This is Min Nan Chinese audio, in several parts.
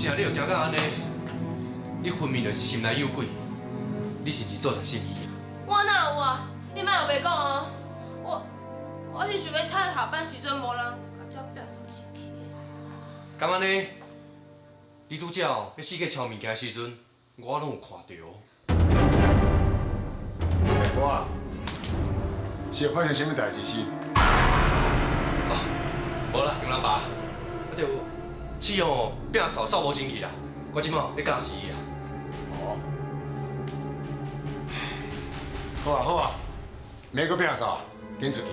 啥你又惊到按呢？你分明就是心内有鬼，你是毋是做贼心虚？我哪有啊？你莫后白讲哦。我是想欲趁下班时阵无人，共这摒扫清气。敢按呢？你拄才哦，咧四界抄物件的时阵，我拢有看著。我是有发生啥物代志是？哦，无啦，杨老爸，啊就试哦，摒扫扫无清气啦，我这摆咧教示伊啊。哦，好啊好啊，免阁摒扫，紧出去。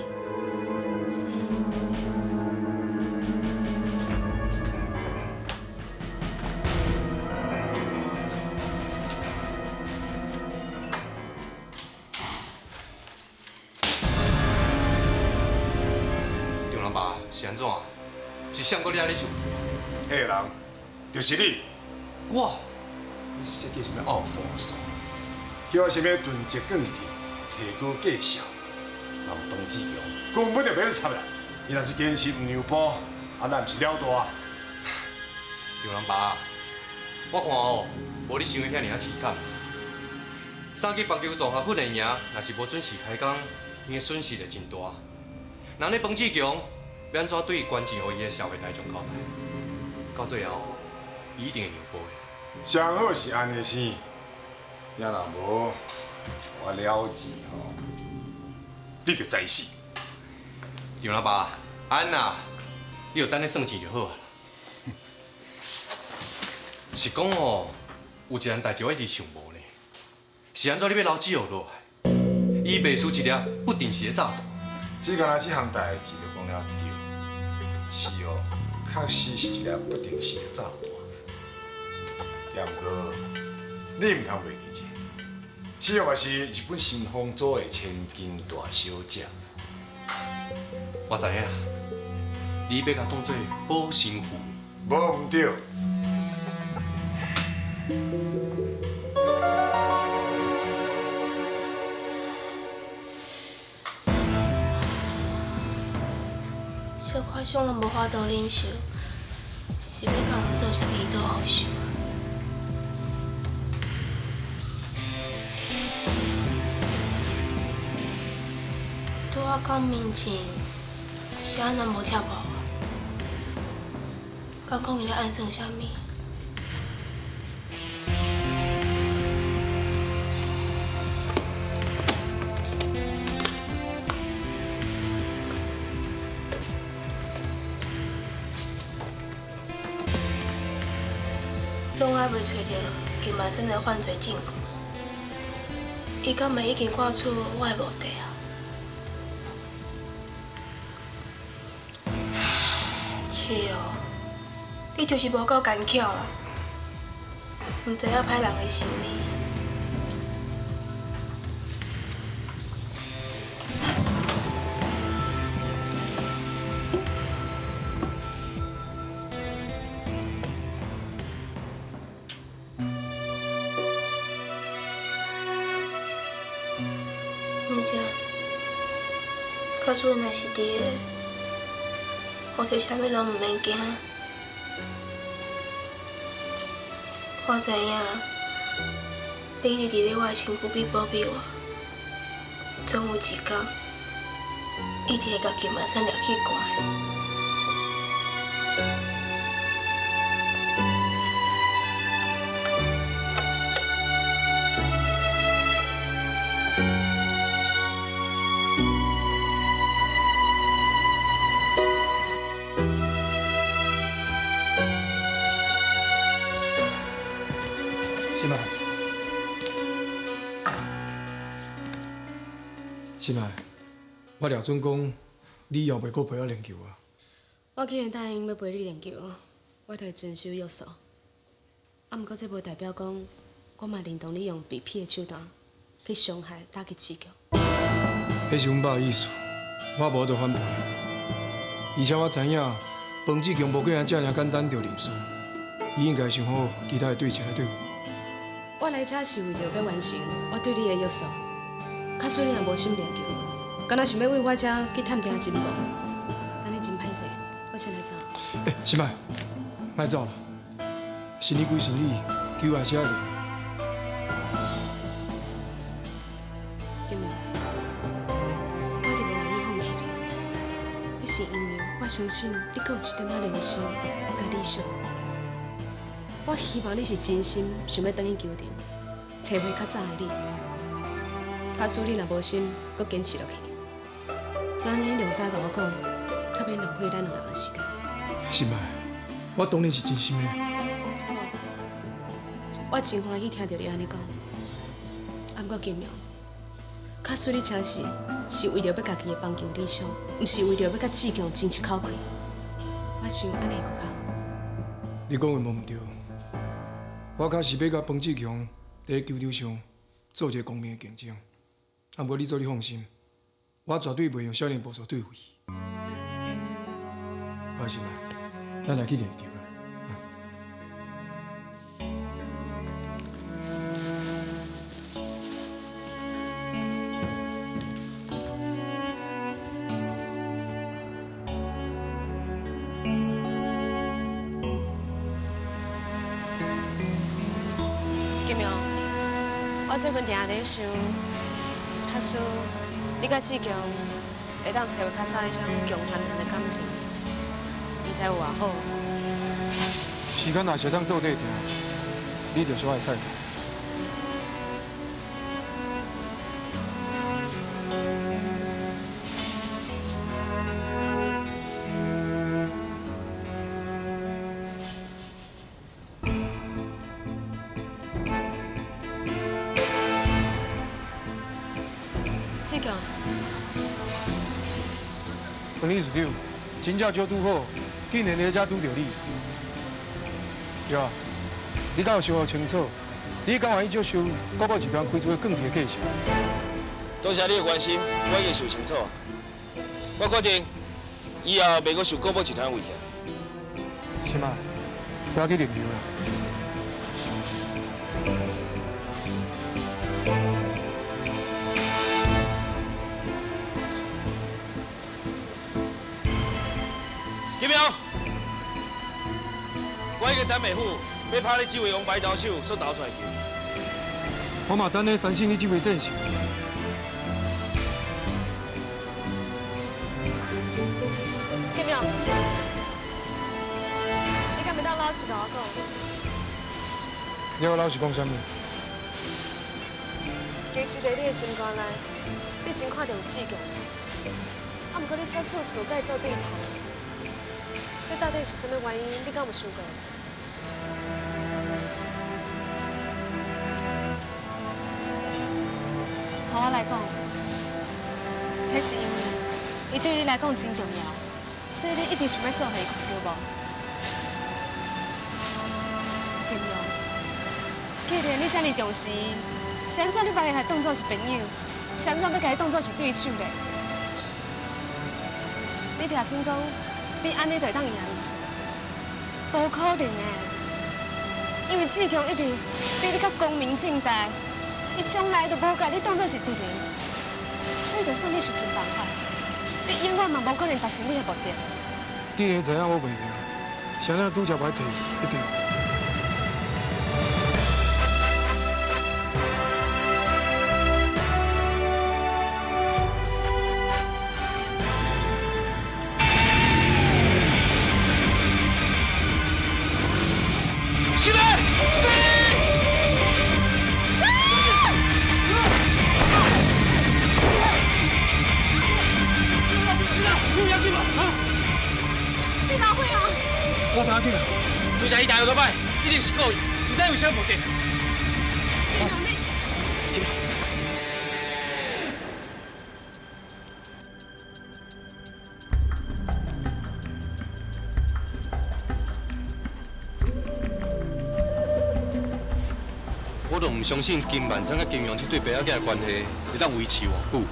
杨老爸是按怎？是谁阁掠你生气？彼个人就是你。我？你设计啥物奥步术？叫啥物囤积钢铁，提高价数，人彭志强根本就袂使插啦。伊若是坚持毋让步，啊，咱毋是了大。杨老爸，我看哦，无你想的遐尔仔凄惨。三级棒球综合训练营，若是无准时开工，𪜶的损失会真大。人咧彭志强欲按怎对捐钱予伊的社会大众交代？到最后，伊一定会让步的。上好是按呢生，也若无，我了钱吼，你就知死。杨老爸，按啦，你就等咧算钱就好啊。是讲哦，有一件代志我一直想无呢，是按怎你欲留志豪落来？伊袂输一粒不定时的炸弹。只干焦这项代志就讲了对，是哦，确实是一粒不定时的炸弹。也毋过，你毋通袂记者，志豪嘛是日本新风组的千金大小姐。我知影，你欲共当做保身符。无毋对。小可伤拢无法度忍受，是欲共我做啥物都好受。拄仔讲面前，是按怎无拆破我？敢讲伊咧暗算啥物？拢还袂揣著金万生的犯罪证据，伊敢会已经看出我的目的啊？是哦，你就是无够坚强啦，毋知影歹人的心理。你这，假使若是伫个，我对啥物拢毋免惊。我知影，你一直伫咧我的身躯边保庇我，总有一天，一定会共金万山掠去关的。心爱，心爱，我掠准讲，你以后袂阁陪我练球啊？我既然答应欲陪你练球，我就会遵守约束。啊，毋过这无代表讲，我嘛认同你用卑鄙的手段去伤害、打击志强。彼是阮爸的意思，我无法度反驳。而且我知影，彭志强无可能遮尔简单就认输，伊应该想好其他的对策来对付。我来遮是为著欲完成我对你的约束。假使你若无心练球，敢若想欲为我遮去探听情报，按呢真歹势。我先来走。欸，心爱，莫走啦，心理归心理，球还是爱练。金明，我一直无愿意放弃你，那是因为我相信你阁有一点仔良心佮理想。我希望你是真心想欲转去球场，找回较早的你。假使你若无心，阁坚持落去，那你两早共我讲，较免浪费咱两人的时间。是嘛？我当然是真心的。我真欢喜听著你按呢讲。啊，毋过金阳，假使你真是是为著欲家己的棒球理想，毋是为著欲佮志强争一口气，我想按呢会阁较好。你讲的无毋对，我确实欲佮彭志强伫球场上做一个公平的竞争。啊，毋过你做你放心，我绝对袂用少年步数对付伊。我是来，咱来去练球啦。金阳，我最近定定伫想。假使你佮志强会当找回较早彼种强悍的感情，毋知有偌好。时间若是会当倒退停，你就是我的太太。志强，彭理事长，真正少拄好，竟然伫遮拄著你。对啊，你敢有想清楚？你敢愿意接受国宝集团开出的钢铁价钱？多谢你的关心，我已经想清楚。我决定以后袂阁受国宝集团威胁。什么？不要去练球啦。金明，我已经等袂赴，欲拍你这位王牌投手所投出来球。我嘛等咧相信你这位战士。金明，你敢袂当老实共我讲？你要我老实讲啥物？其实伫你的心肝内，你真看重志强，啊，毋过你却处处佮伊做对头。这到底是啥物原因？你敢有想过？予我来讲，彼是因为伊对你来讲真重要，所以你一直想欲做予伊看，对无？金阳，既然你遮尔重视伊，是按怎你欲伊当作是朋友？是按怎欲共伊当作是对手咧？你掠准讲，你按呢就会当赢伊是？无可能的，因为志强一直比你较光明正大，伊从来就无共你当作是敌人，所以就算你想尽办法，你永远嘛无可能达成你的目的。既然知影我袂赢，是按怎拄才袂提一定。一定是故意，毋知为啥目的。我都毋相信金万生佮金阳这对爸仔囝的关系会当维持偌久。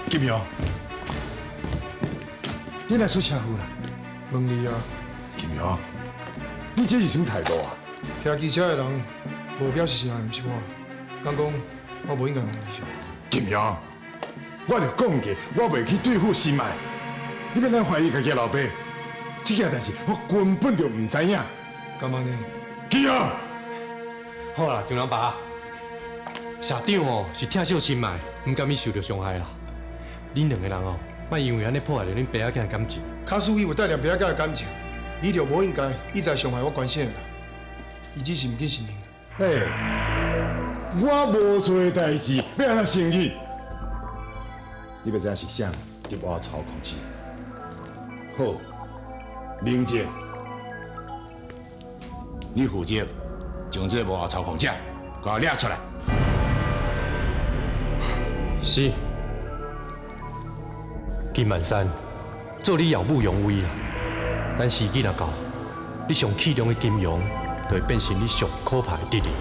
金阳，你来出车祸啦？问你啊，金阳，你这是啥态度啊？骑机车的人无表示啥，毋是我。敢讲我无应该问你啥？金阳，我就讲过，我袂去对付新麦。你欲按怎怀疑家己的老爸？这件代志我根本就毋知影。敢按呢？金阳，好啦，张老爸，社长哦是疼惜新麦，毋甘伊受著伤害啦。恁两个人哦，莫因为按呢破坏著恁爸仔囝的感情。假使伊有带念爸仔囝的感情，伊就无应该一再伤害我关心的人。伊只是毋紧承认。欸，我无做的代志，欲按怎承认？你欲知影是啥伫我操控室？好，明哲，你负责将这个幕后操控者给我掠出来。是，金万山，做你耀武扬威啦。等时机若到，你上器重的金庸，就会变成你上可怕的敌人啦。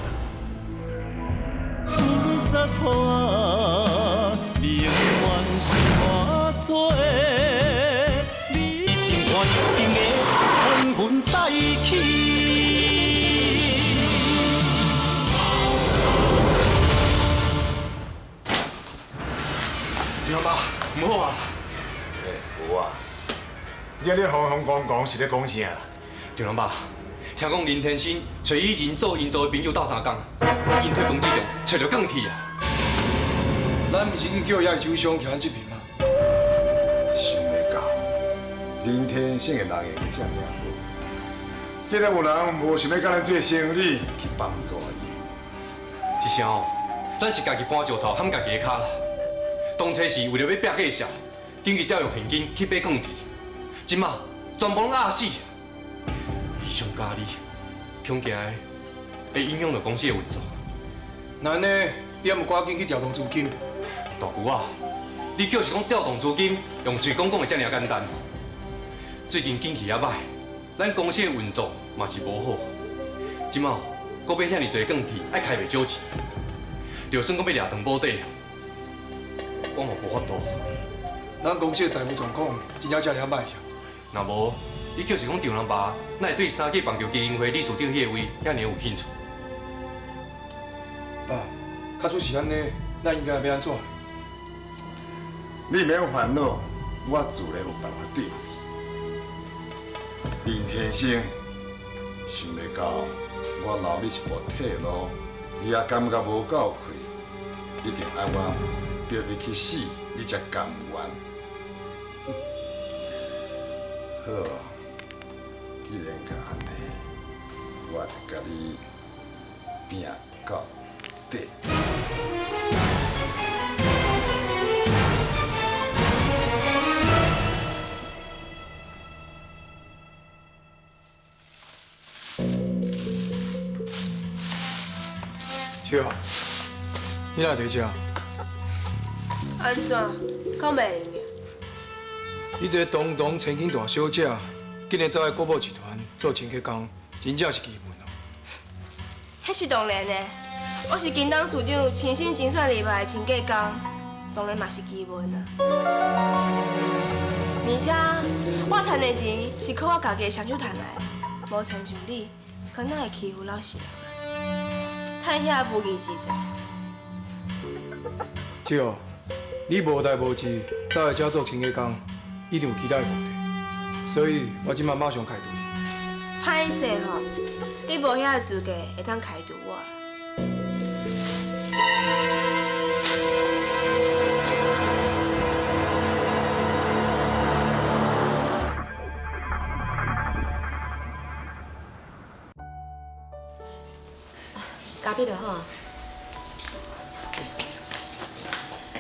张老爸，毋好啊！欸，无啊！你按呢风风光光是咧讲啥啦？张老爸，听讲林天星揣以前做𪜶做的朋友斗相共，已经替彭志强揣著钢铁啊！咱毋是已经叫遐酒商徛咱这边吗？想袂到林天星的人缘遮尔好，竟然有人无想欲佮咱做生意去帮助伊。这声哦，咱是家己搬石头撼家己的跤啦。当初是为著欲拼计数，紧急调用现金去买钢铁，这马全部拢压死。理想加你，恐惊的会影响著公司的运作。那按呢，你还毋赶紧去调动资金？大姑啊，你叫是讲调动资金，用嘴讲讲会遮尔简单？最近景气也歹，咱公司的运作嘛是无好。这马阁买遐尔济钢铁，爱开袂少钱。就算讲欲掠长保底，我嘛无法度。咱公司的财务状况真正遮尔歹。若无，你就是讲张老爸，哪会对三级棒球基金会理事长彼个位遐尔有兴趣？爸，假使是按呢，咱应该欲按怎？你免烦恼，我自然有办法对付你。林天星，想袂到我留你一步退路，你也感觉无够气，一定爱我逼你去死，你才甘愿。好，既然佮按呢，我就共你拼到底。秀，你哪伫遮？按怎？讲袂用的？你这个堂堂千金大小姐，竟然走去国宝集团做清洁工，真正是奇闻哦。彼是当然的，我是金董事长亲身精选入来的清洁工，当然嘛是奇闻啊。而且我赚的钱是靠我家己的双手赚来的，无亲像你，敢若会欺负老实人啊？趁遐不义之财。秀，你无代无志，走来遮做清洁工，一定有其他的目的，所以我这马马上开除你。歹势吼，你无遐个资格会当开除我。咖啡就好啊。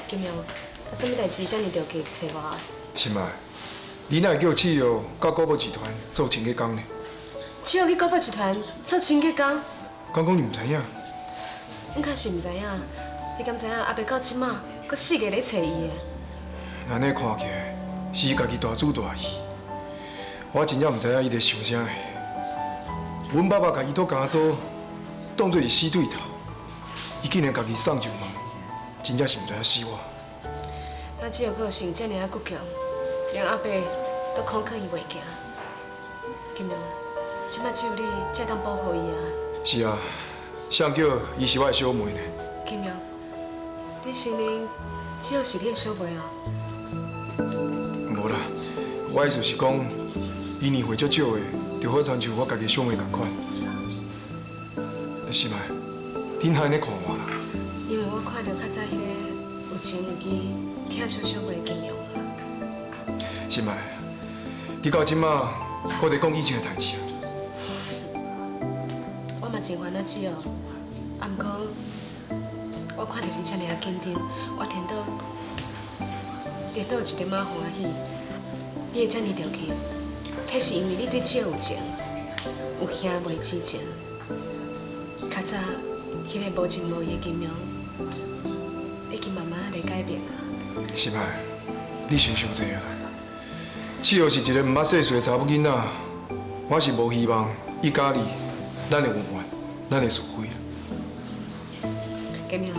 金阳，啊，啥物代志遮尔著急找我？心爱，你哪会叫七耀到国宝集团做清洁工呢？七耀去国宝集团做清洁工？敢讲你毋知影？阮确实毋知影，你敢知影阿伯到这马，阁四界咧揣伊啊？按呢看起来，是伊家己大主大意。我真正毋知影伊伫想啥。阮爸爸共伊托家族当作是死对头，伊竟然家己送上门，真正是毋知影死我。那只有个性遮尔仔倔强，连阿伯都恐吓伊袂行。金龙，这摆只有你才当保护伊啊。是啊，谁叫伊是我的小妹呢？金龙，你承认只有是你的小妹啊？无啦，我意思是讲，伊年岁足少的，就好亲像我家己小妹仝款。是咪？恁哪按呢看我啦？因为我看到较早彼个有情有义、疼惜小妹的金庸啊。是咪？你到这马，阁伫讲以前的代志啊？我嘛真烦恼子哦，啊，毋过我看到你遮尔啊紧张，我颠倒颠倒有一点仔欢喜。你会遮尔着急，彼是因为你对子有情，有兄妹之情。较早彼个无情无义的金庸，已经慢慢在改变啊。是咪？你想伤济啊！志豪是一个毋捌世事的查某囡仔，我是无希望伊佮你，咱的恩怨，咱的是非。金庸，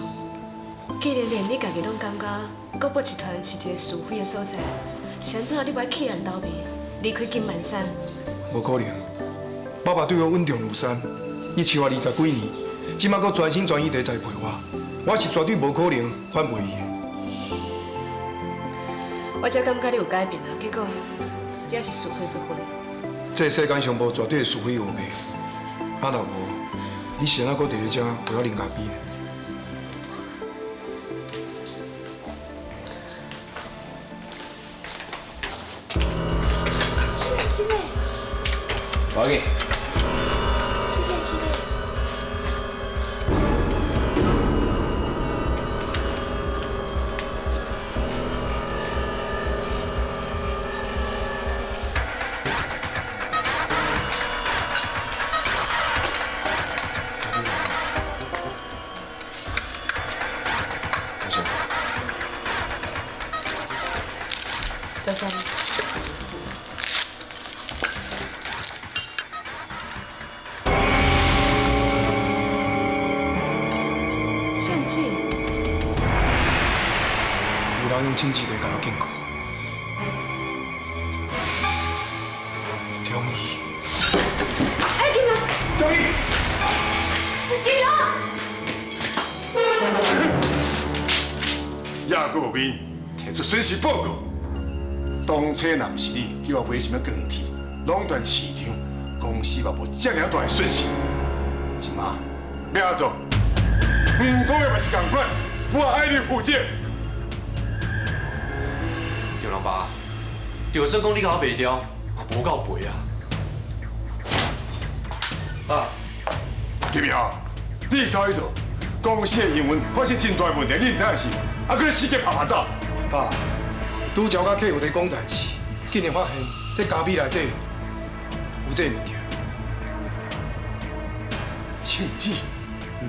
既然连你家己拢感觉国宝集团是一个是非的所在，是按怎你袂弃暗投明，离开金万山？无可能，爸爸对我稳重如山，伊饲我20几年，这马阁全心全意伫栽培我，我是绝对无可能反背伊的。我才感觉你有改变啊，结果你还是是非不分。这世间上无绝对的是非黑白，啊若无，你是按怎阁伫咧遮陪我啉咖啡呢？是嘞是嘞。无要紧。是嘞是嘞。多谢你。枪支？有人用枪支来共我警告。中医。哎，金龙。中医。金龙。也阁有面提出损失报告。当初若毋是你叫我买什么钢铁，垄断市场，公司嘛无这尔大的损失。这马欲按怎做？毋讲的嘛是仝款，我爱你负责。张老爸，就算讲你共我卖掉，嘛无够赔啊！啊，金耀，你走去倒，公司的营运发生真大问题，你毋知影是？啊，阁死结拍拍走。爸。拄则佮客户伫讲代志，竟然发现这咖啡内底有这个物件。枪支？嗯，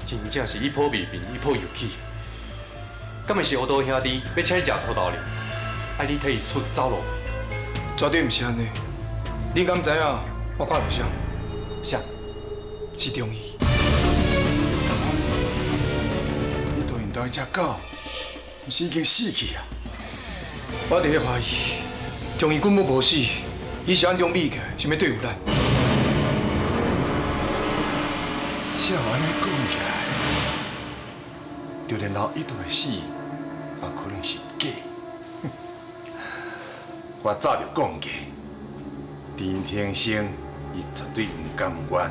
真正是一波未平，一波又起。敢会是乌道兄弟欲请你食土豆泥，爱你替伊出走路费？绝对毋是按呢。恁敢知影我看著啥？啥？是中医。你对𪜶兜彼只狗？毋是已经死去啊！我伫咧怀疑，中医根本无死，伊是暗中秘起来，想欲对付咱。照按呢讲起来，就连老一度的死，也可能是假。我早就讲过，陈天生伊绝对毋甘愿，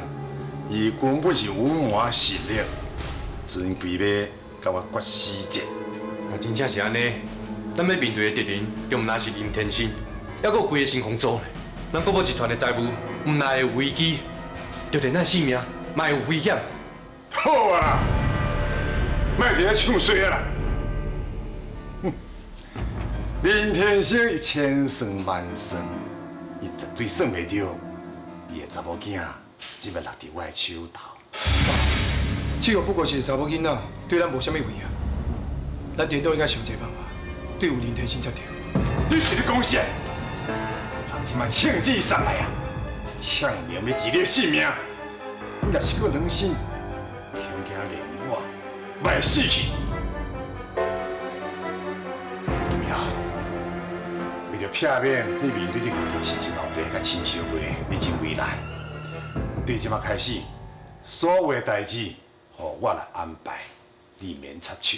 伊根本是有谋实力，准备欲共我决死战。若真正是按呢，咱欲面对的敌人，就毋但是林天生，犹阁有规个新鸿组呢。咱国宝集团的财务，毋但会有危机，就连咱性命嘛会有危险。好啊，莫伫咧唱衰啊啦！哼，林天生伊千算万算，伊绝对算袂著，伊的查某囝这摆落伫我的手头。这个不过是查某囡仔，对咱无啥物危险。咱颠倒应该想一个办法，对付林天生才对。你是咧讲啥？人这摆枪支送来啊，枪明欲置你的性命，你若是阁软心，恐惊连我嘛会死去。金耀，为著避免你面对你家己亲生老爸佮亲小妹，你真为难。对这摆开始，所有的代志，予我來安排，你免插手。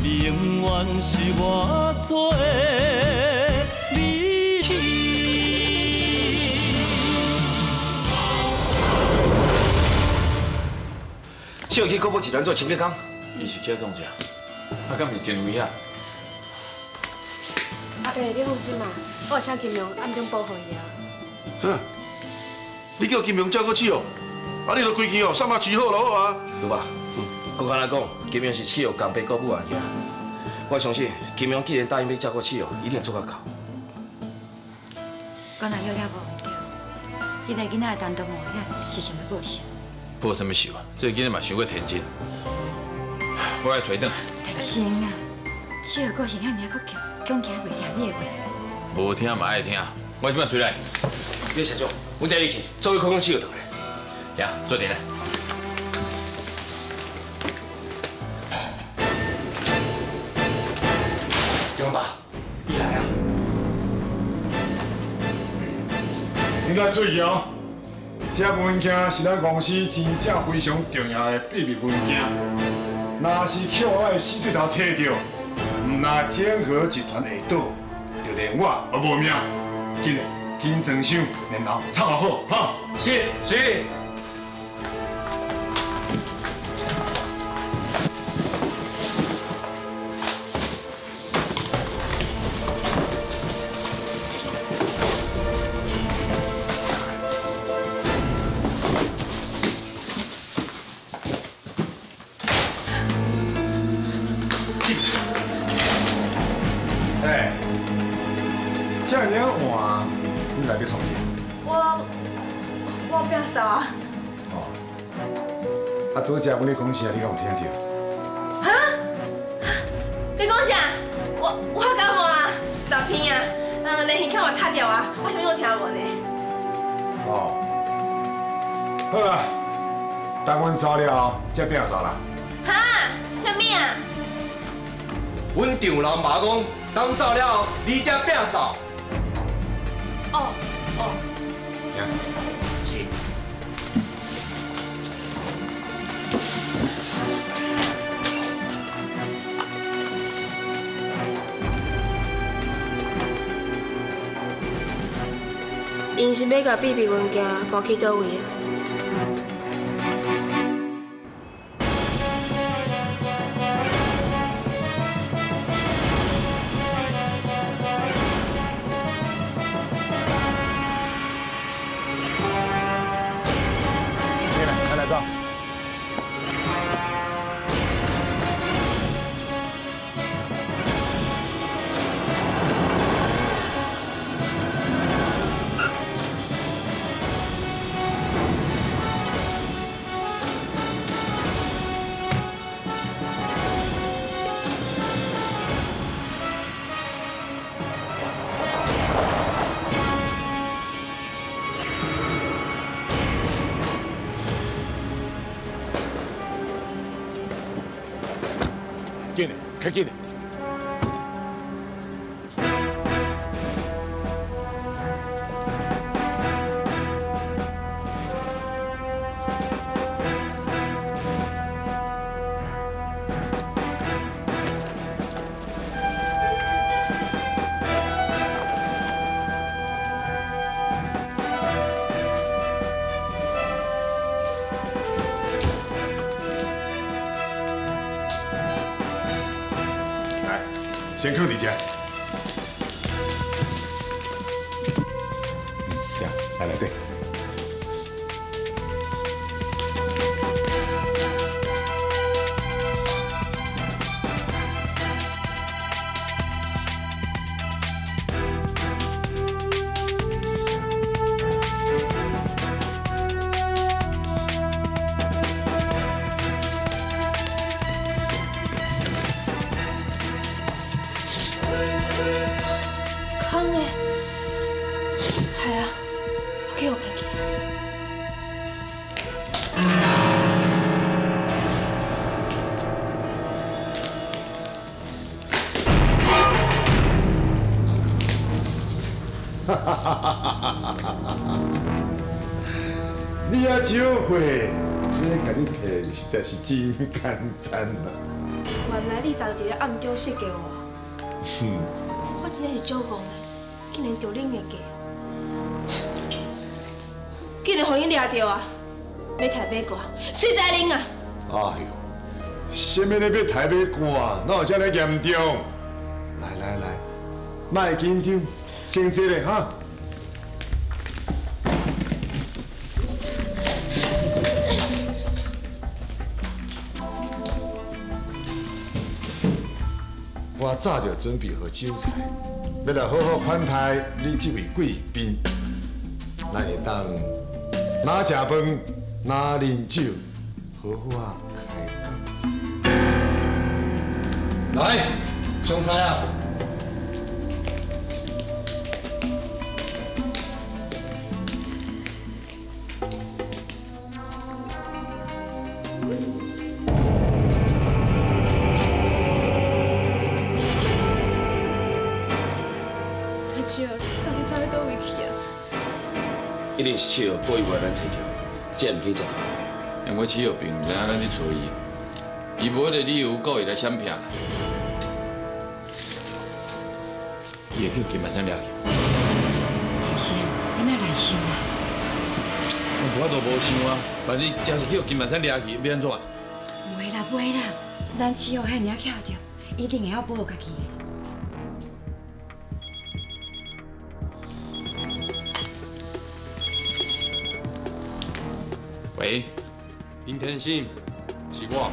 你永遠是我做的美七号去国宝集团做清洁工。伊是去创啥？啊，敢毋是真危险？阿伯，你放心啦，我有请金荣暗中保护伊啊。哼，你叫金荣照顾七号，啊，你就规气哦，送阿饲好就好啊。对吧？阁简单讲，金荣是七号共爸顾母阿兄。我相信金荣既然答应欲照顾七号，一定做甲到。敢若约了无毋对，彼个囡仔的单独模样是想欲报仇。报啥物仇啊？这个囡仔嘛伤过天真。我爱揣转来。是啊，七号个性遐尔倔强，恐惊袂听你的话。无听嘛爱听，我这摆随来。你社长，阮带你去，做伙看看七号转来。行，做阵来。杨爸，你来啊！你来注意哦，这文件是咱公司真正非常重要的秘密文件。若是去予我的死对头提著，毋但整个集团会倒，就连我也无命。紧的，紧装箱，然后藏好，哈。是是。哎，这尔晚，你来欲创啥？我摒扫啊。哦，啊，拄才阮咧讲啥，你敢有听著？哈？你讲啥？我感冒啊，十片啊，连耳孔嘛塌掉啊，我啥物拢听无呢。哦，好啦，等阮走了后，才摒扫啦。哈？啥物啊？阮丈人爸讲，等走了后，你才摒扫。哦哦。行。是。𪜶是欲共秘密文件搬去佗位啊？进来，咱来走。紧的，较紧的。来，先放伫遮。对，来来对。空的，系啊，我去予骗去。啊，你也少岁，欲共你骗实在是真简单啦。原来你早就伫咧暗中设计我。我真正是足戆的，竟然中恁的计，竟然予𪜶掠著啊！欲刣欲挂，随在恁啊！哎哟，啥物咧欲刣欲挂，哪有遮尔严重？来来来，莫紧张，先坐咧哈。我早就准备好酒菜，欲来好好款待你这位贵宾。咱会当若食饭，若啉酒，好好仔开讲。来，上菜啊！一定是七号故意袂咱揣著，才毋去接著。因为七号并毋知影咱咧揣伊，伊无彼个理由故意来闪避啦。伊会叫金万山掠去。天生，你莫乱想啦。我无法度无想啊，万一真是叫金万山掠去，欲按怎？袂啦袂啦，咱七号遐尔巧著，一定会晓保护家己的。喂，林天心，是我，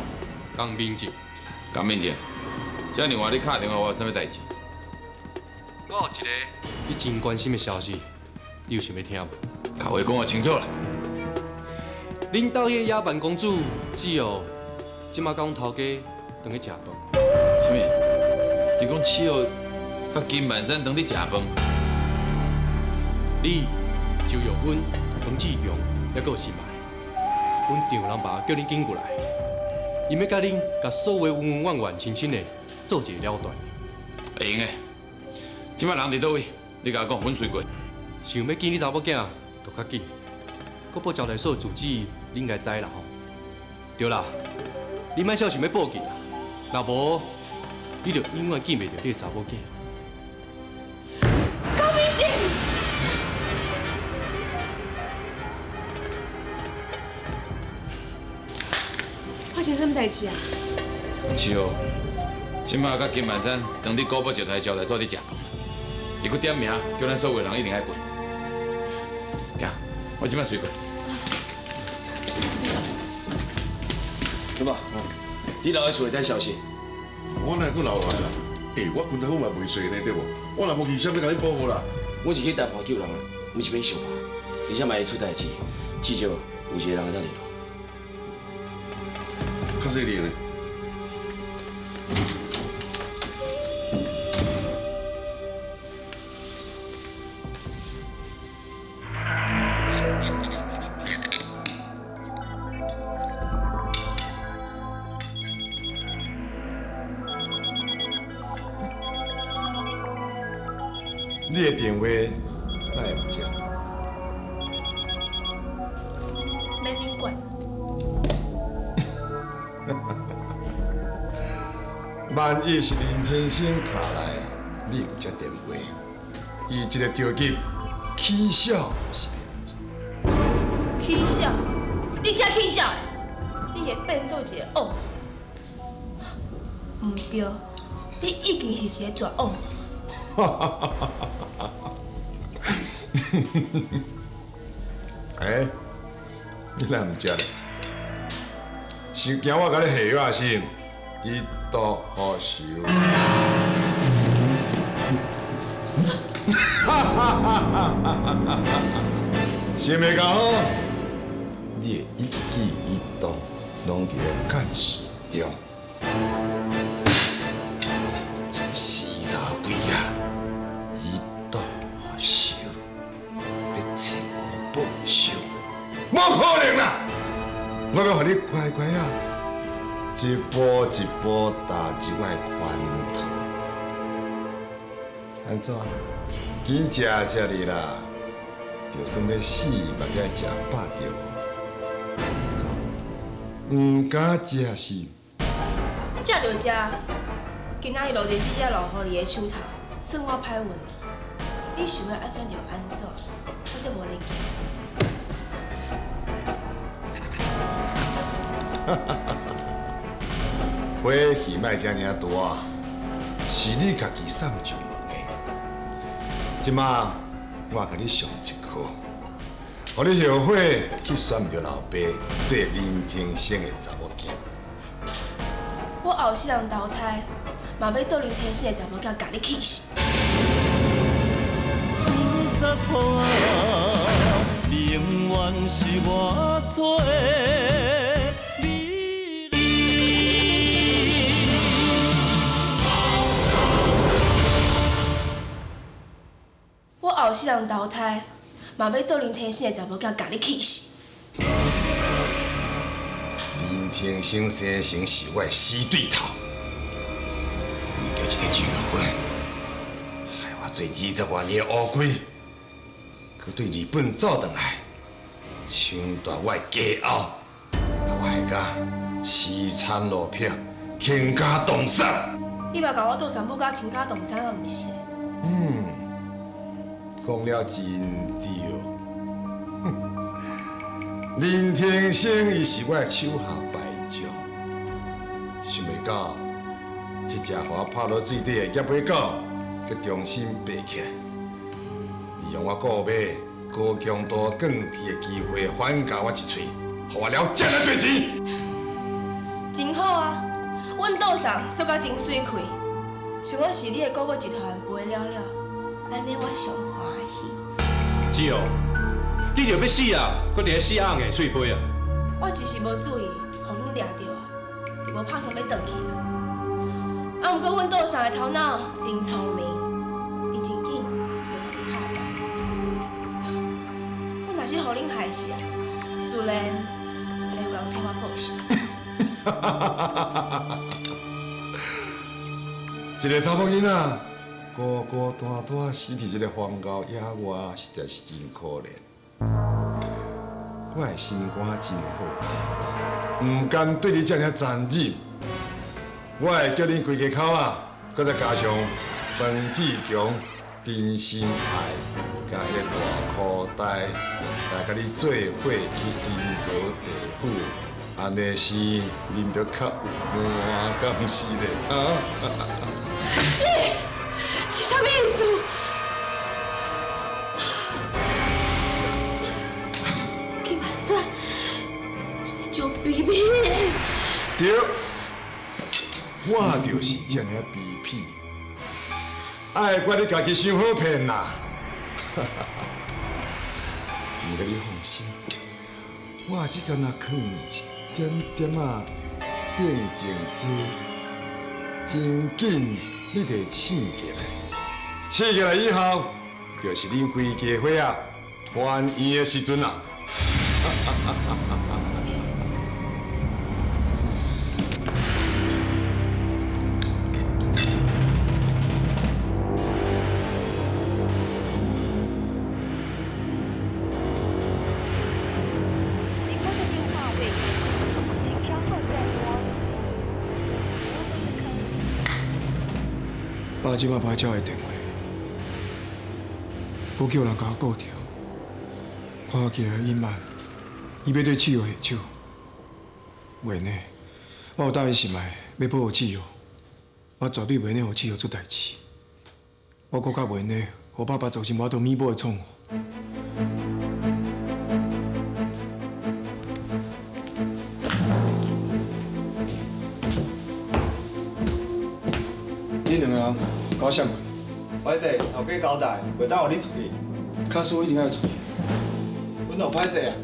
江明正。江明正，这尔晚你敲电话，我有啥物代志？我有一个你真关心的消息，你有想欲听无？共话讲予清楚啦。恁兜彼个野蛮公主子哦，这马佮阮头家转去食饭。啥物？你讲七号佮金万山转去食饭？你、周玉芬、彭志强，犹阁有新来。阮丈人爸叫恁紧过来，𪜶欲佮恁共所有恩恩怨怨深深的做一个了断。会用的，这摆人伫佗位？你共我讲，阮随过。想欲见你查某囝，就较紧。国宝招待所住址，你应该知啦吼。对啦，你莫小想欲报警啦，若无，你就永远见袂著你的查某囝。高明正。发生啥物代志啊？是哦，这摆佮金万山当伫古堡石台招待所伫食饭，伊阁点名叫咱所有人一定爱过。行，我这摆随过。对吧？你留喺厝内等消息。我哪会阁留落来啦？欸，我拳头嘛袂细呢，对无？我若无去，谁欲共你保护啦？我是去谈判救人啊，毋是免相拍，而且万一出代志，至少有一个人会当联络。较细腻呢。你的电话哪会毋接？免恁管。万一是林天生敲来，你毋接电话，伊这个着急起痟是欲按怎？起痟？你才起痟！你会变做一个恶魔？毋对，你已经是一个大恶魔。欸，你哪毋接咧？是惊我共你下药是？以毒报仇。想袂到吼，你的一举一动拢伫咧监视中。这死查鬼仔，以毒报仇，欲找我报仇，无可能啦！我欲予你乖乖仔，一步一步踏入我的圈套。按怎？紧食食哩啦，就算欲死嘛，都爱食饱著无？毋敢食是？食就食，今仔日落伫这只老狐狸的手头，算我歹运。你想欲按怎就按怎，我才无咧惊。火气莫遮尔大，是你家己送上门的。这马我共你上一课，予你后悔去选著老爸做林天生的查某囝。我后世人投胎，嘛欲做林天生的查某囝，共你气死！永远是我做的。我后世人投胎，嘛欲做林天生的查某囝，共你气死！林天生生成是我的死对头，为著这个结婚，害我做20外年的乌龟，阁对日本走转来，抢夺我的家后，把我害甲凄惨落魄，倾家荡产。你嘛共我倒三母甲倾家荡产啊，毋是？嗯，讲了真对。林天生伊是我的手下败将，想袂到这只予我拍落水底的鸭尾狗，阁重新爬起来，利用我购买高强度钢铁的机会反咬我一喙，予我了这尔济钱。真好啊，阮赌送做甲真媠气，想讲是你的股宝集团赔了了，按呢我上欢喜。子哦。你著欲死啊！阁伫咧死红的喙皮啊！我一时无注意，予汝掠著啊，就无拍算欲转去啊。啊，毋过阮赌送的头脑真聪明，伊真紧就予你拍败。我若是予恁害死啊，自然会有人替我报仇。一个查某囡仔，孤孤单单死伫这个荒郊野外，实在是真可怜。我的心肝真好，毋甘对你这尔残忍，我会叫恁规家口仔，阁再加上彭志强、陈心爱，佮彼个大裤袋来共你做伙去阴曹地府，按呢是恁就较有肝，敢毋是咧？啊？你啥物意思？卑鄙的！对，我就是这尔卑鄙，爱怪你家己伤好骗啦。毋过你放心，我这敢若囥一点点仔定情剂，真紧你就会醒起来。醒起来以后，就是恁规家伙仔团圆的时阵啦。爸这摆无爱接的电话，阁叫人共我告状，看起来隐瞒，伊欲对志耀下手。袂呢，我有答应心爱欲保护志耀，我绝对袂呢予志耀出代志。我阁较袂呢，予爸爸造成无法度弥补的错误。恁两个人搞啥物？歹势，头家交代，袂当予你出去。假使一定爱出去。阮就歹势啊！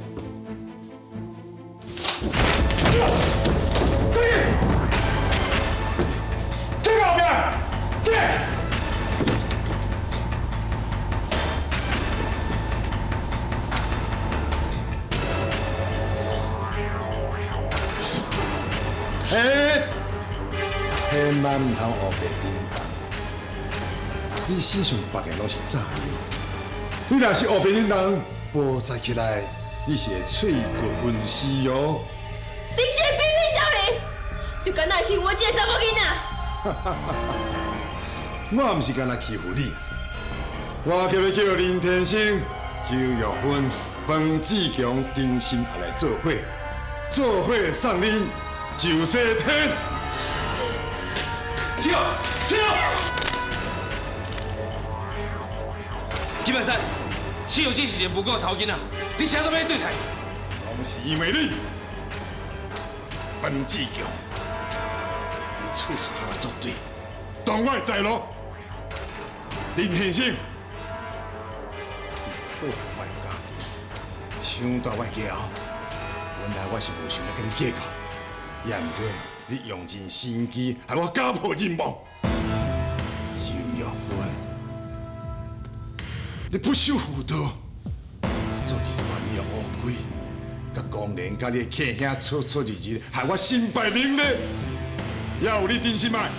对，这个后面，对。哎，千万毋通乌白叮当。你身上縛的攏是炸药，你若是乌边的人，报载起来，你是会脆骨分尸哦。你是个卑鄙小人，就敢若欺负我这个查某囡仔。我毋是干焦欺负你，我叫欲叫林天生、周玉芬、彭志强真心来做伙，做伙送恁上西天。七号，七号，金万山，七号这是一个无辜的查某囡仔，你啥都欲对待伊？拢是因为你，彭志强，你处处共我作对，断我的财路。林先生，你破坏我的家庭，抢夺我的家后，本来我是无想欲佮你计较，也毋过你用尽心机，害我家破人亡。周玉芬，你不守妇道，做这种你的乌龟，佮公然佮你的客兄出出入入，害我身败名裂，也有你真心爱。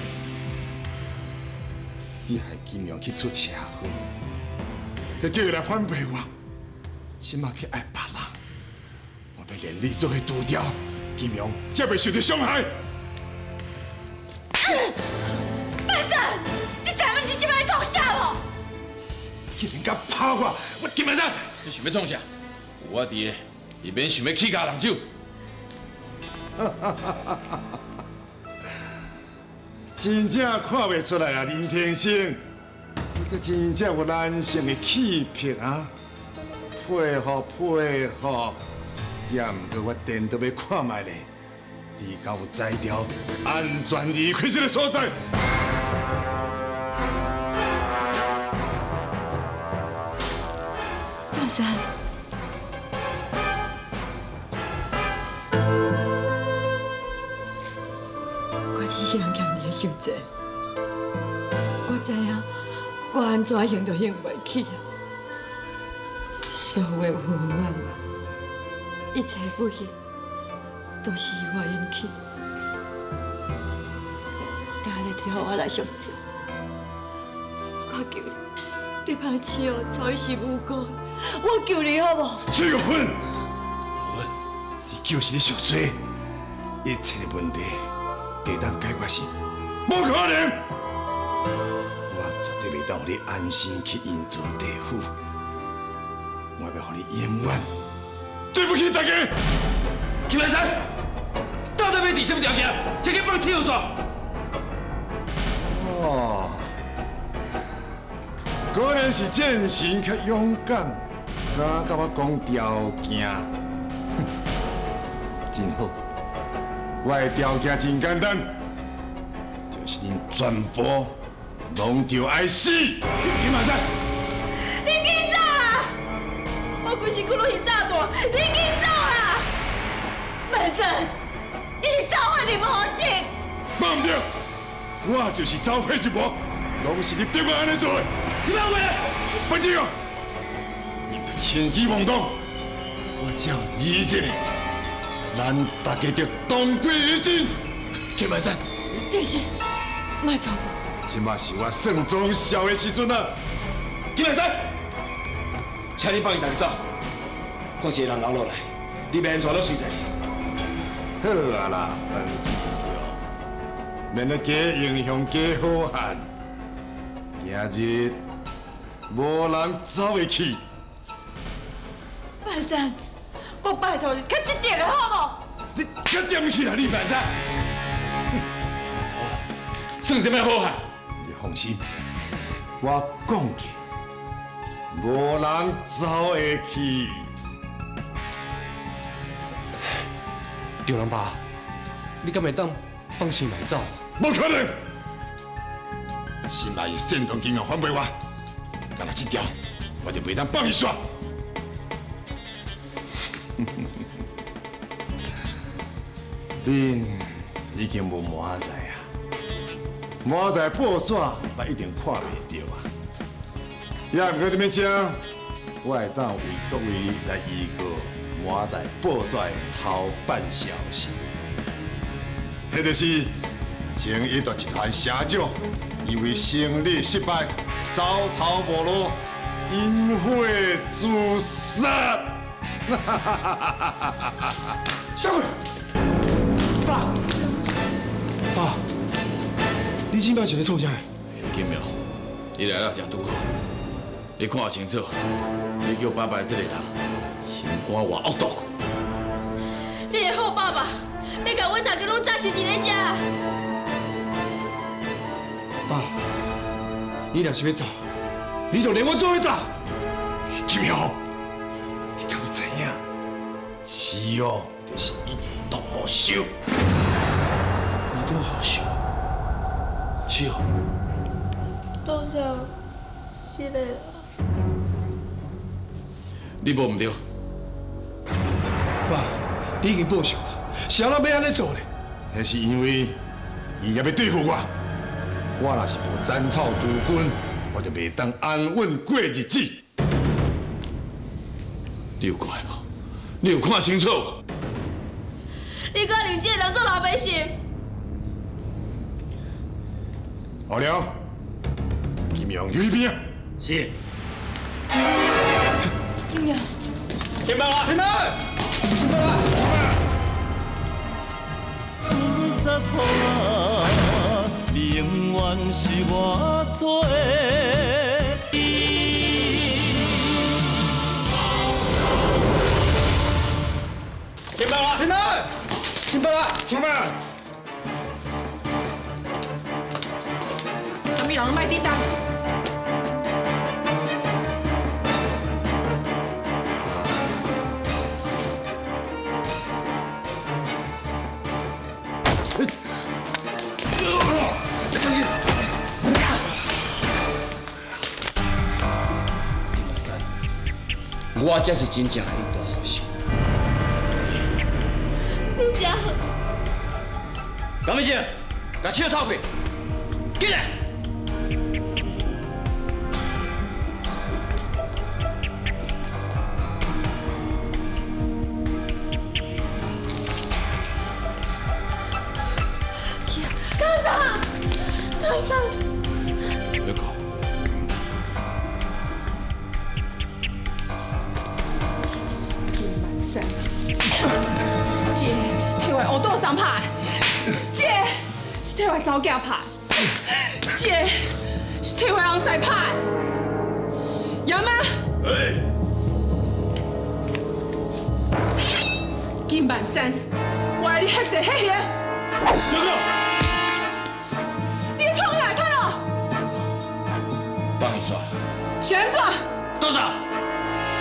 你害金阳去出车祸，佮叫伊来反背我，这马去爱别人，我欲连你做伙除掉，金阳才袂受到伤害。万山，你知影你这摆创啥无？竟然敢拍我！我金万山，你想欲创啥？有我伫的，伊免想欲起跤动手。真正看袂出来啊，林天生，你阁真正有男性的气魄啊！佩服佩服，也毋过我颠倒欲看觅咧，你敢有才调安全离开这个所在？万山，我一世人欠你伤济，我知影我按怎还都还袂起啊！所有的恩恩怨怨，一切不幸，都是我引起。今日替我来赎罪，我求你，你放七号走，伊是无辜的，我求你好无？崔玉芬，你就是咧赎罪，一切的问题，地当解决是无可能。我绝对袂当予你安心去营造地府，我欲予你永远对不起大家。金万山，到底欲提什么条件，才去放七号煞？哦，果然是战神较勇敢，敢佮我讲条件，哼，真好。我的条件真简单，就是恁全部拢著爱死。金万山，你紧走啦！我规身躯拢是炸弹，你紧走啦！万山，你是走火入魔术。无毋对，我就是走火入魔，拢是你逼我按呢做的。你别回来！不志勇，你轻举妄动，我只要你一个，咱大家就同归于尽。金万山，天生，莫走我。这马是我算忠孝的时阵啊！金万山，请你放伊大家走，我一个人留落来，你欲按怎拢随在你。好啊啦，彭志强，免咧假英雄假好汉，今日无人走会去。万山，我拜托你，较积极的好无？你较点起来，你万山，算什么好汉？你放心，我讲过，无人走会去。张人爸，你敢会当放心来走？无可能！心内煽动金阳反背我，干焦这条，我就袂当放伊煞。恁已经无明仔载啊，明仔载报纸嘛一定看袂著啊。也毋过伫欲遮，我会当为各位来预告明仔载报纸的头版消息，彼就是前一大集团社长因为生理失败，走投无路，引火自杀。小鬼，爸，爸，你这摆是咧创啥？金苗，你来了真拄好，你看清楚，你叫爸爸这个人心肝偌恶毒。你的好爸爸，欲共阮大家拢炸死伫咧遮。爸，你若是欲走，你就连我做伙走。金苗，你敢知影？是哦，就是伊毒手。伊拄好受，是哦。多谢，是的。你无毋对。爸，你已经报仇啊，是按怎欲按呢做呢？彼是因为伊也欲对付我，我若是无斩草除根，我就袂当安稳过日子。你有看无？你有看清楚无？你阁认这个人做老百姓？好了，金阳有一边。是。金阳。金爸爸，金爸，金爸爸。自杀破啊，宁愿是我做的。金爸爸，金爸，金爸爸，金爸。啥物人拢莫抵挡。我才是真正的印度好手。你真好。江美静，共手套开，进来。高桑，高桑。别哭。这个是替我乌道送拍的，这个是替我查某囝拍的，这个是替我翁婿拍的。爷妈，金万山，我爱你血债血还。你创啥？看咯？放伊煞。是按怎？多少？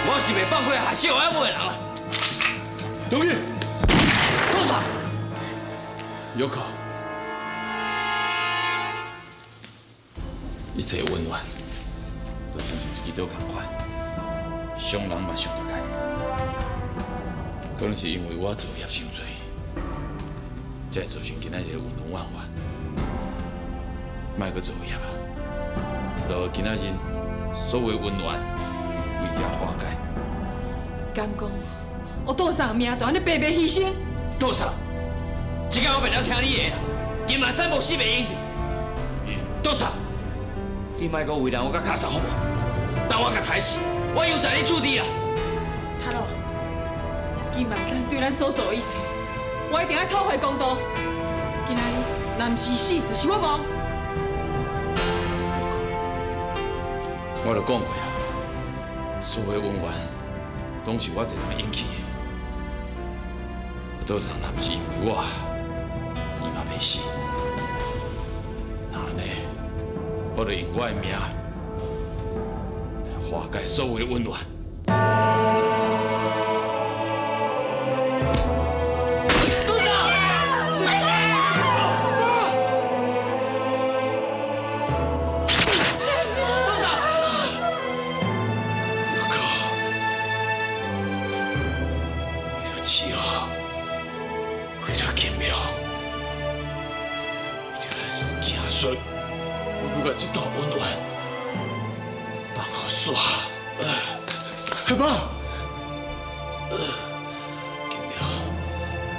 我是袂放过害小爱母的人啦。同意。多少？有考。一切温暖，都亲像一支刀仝款，伤人嘛伤著开。可能是因为我造业伤济，才会造成今仔日温温怨怨。莫阁造业啊！落今仔日所有温暖为这化解。敢讲，我道上的命就按呢白白牺牲？道上，这工我袂当听你的啦。金万山无死袂用的。道上，你莫阁为难我佮卡桑好无？当我共刣死，我由在你处置啦。塔罗，金万山对咱所做的一切，我一定爱讨回公道。今仔日若毋是死，就是我亡。我就讲过啊，所有恩怨，拢是我一个人引起的。道上若毋是因为我，伊嘛袂死。那按呢，我就用我的命来化解所有的恩怨。爸，金苗，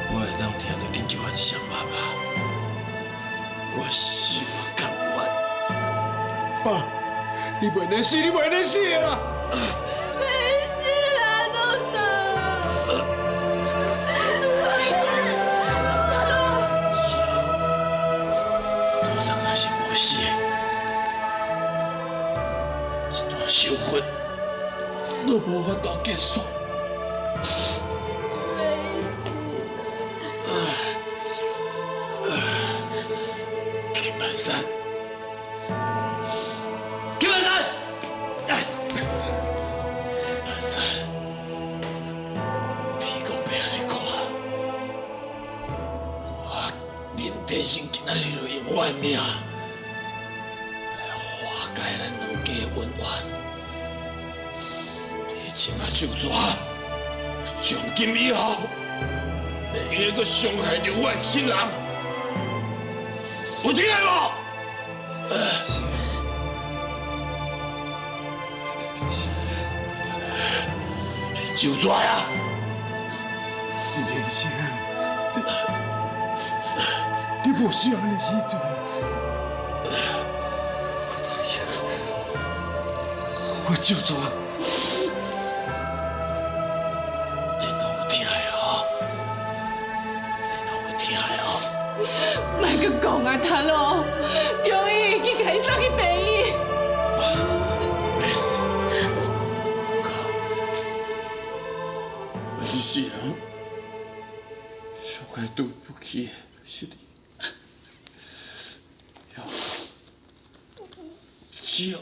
我会当听到恁叫我一声爸爸，我心甘愿。爸，你袂能死，你袂能死的啦！没事啦，董事。董事若是无死，这段修分都无法度结束。没事。金万山。金万山，万山，天公伯仔你看，我林天生今仔日就用我的命来化解咱两家的恩怨。你这马就抓，从今以后，袂用得阁伤害著我的亲人，有听无？就抓啊！林天生，你无需要按呢死做。我答应，我就抓。你拢有听的吼？你拢有听的吼？莫阁讲啊，头路，中医去共伊送去病院。我这世人上该对不起的是你，只有。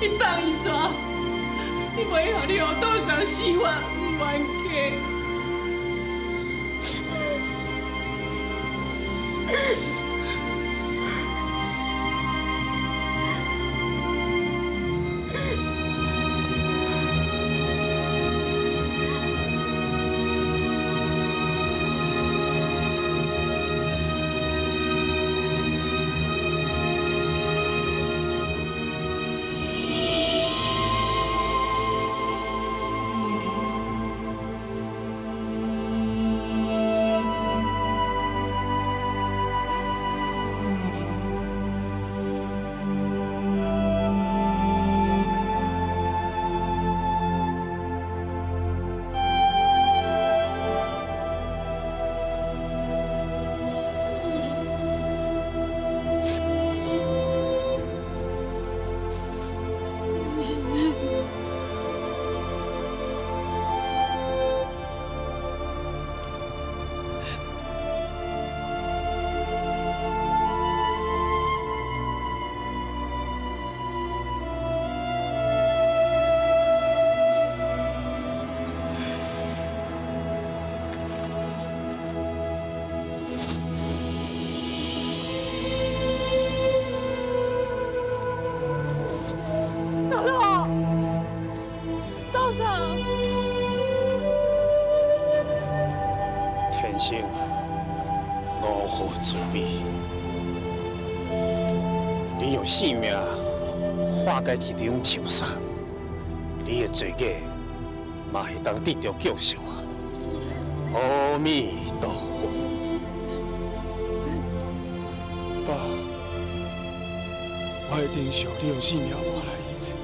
你放伊煞，你袂予你予赌上死活不冤家。天生五福慈悲，你用性命化解一场仇杀，你的罪过嘛会当得著救赎啊！阿弥陀佛。爸，我会珍惜你用性命换来的一切。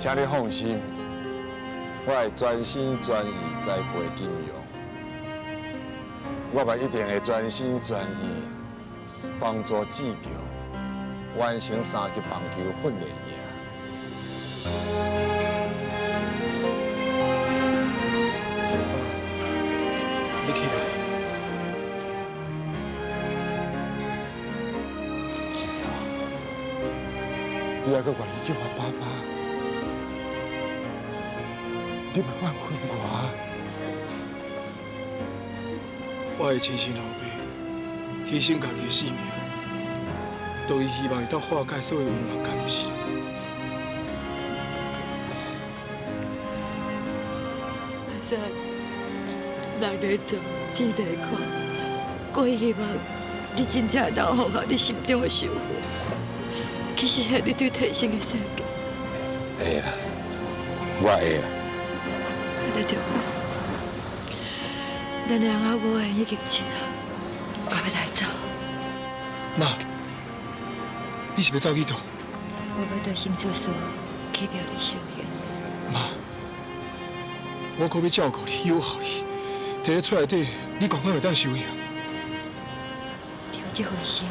请你放心，我会全心全意栽培金荣，我嘛一定会全心全意帮助志强完成三级棒球训练营。你起来。你还阁愿意叫我爸爸？你莫怨恨我。我的亲生老爸牺牲家己的性命，都是希望会当化解所有冤枉，敢毋是？阿三，人咧做，天咧看，我希望你真正会当放下你心中的仇恨，去实现你对提升的设计。会啦，我会啦。阿弟，咱两阿母已经亲啊，我欲来走。妈，你是欲走去佗？我欲对新厝所去庙里修行。妈，我阁欲照顾你，养好你，佇咧厝内底，你共款会当修行。你有这份心，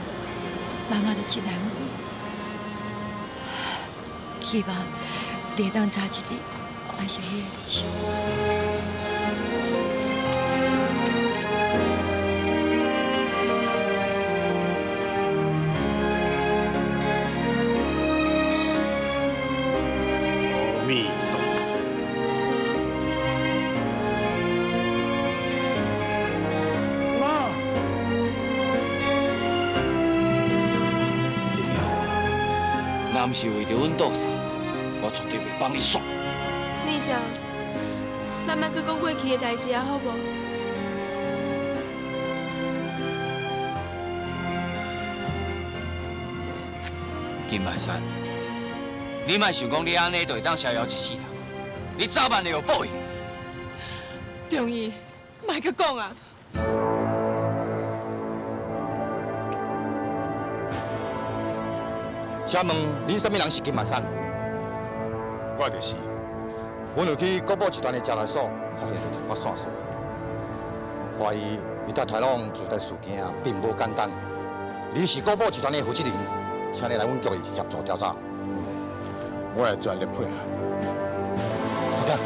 妈妈就真安慰。希望你会当早一日完成你的理想。阿弥陀。妈，金苗，若毋是为著阮杜嫂，我绝对袂放你煞。你讲，咱莫阁讲过去的代志啊，好无？金万山，你莫想讲你按呢就会当逍遥一世人，你早晚会有报应。中义，莫阁讲啊！请问恁啥物人是金万山？我就是。阮有去国宝集团的招待所，发现了一寡线索，怀疑伊佮台朗做的事件并无简单。你是国宝集团的负责人，请你来阮局里协助调查。我会全力配合。坐下。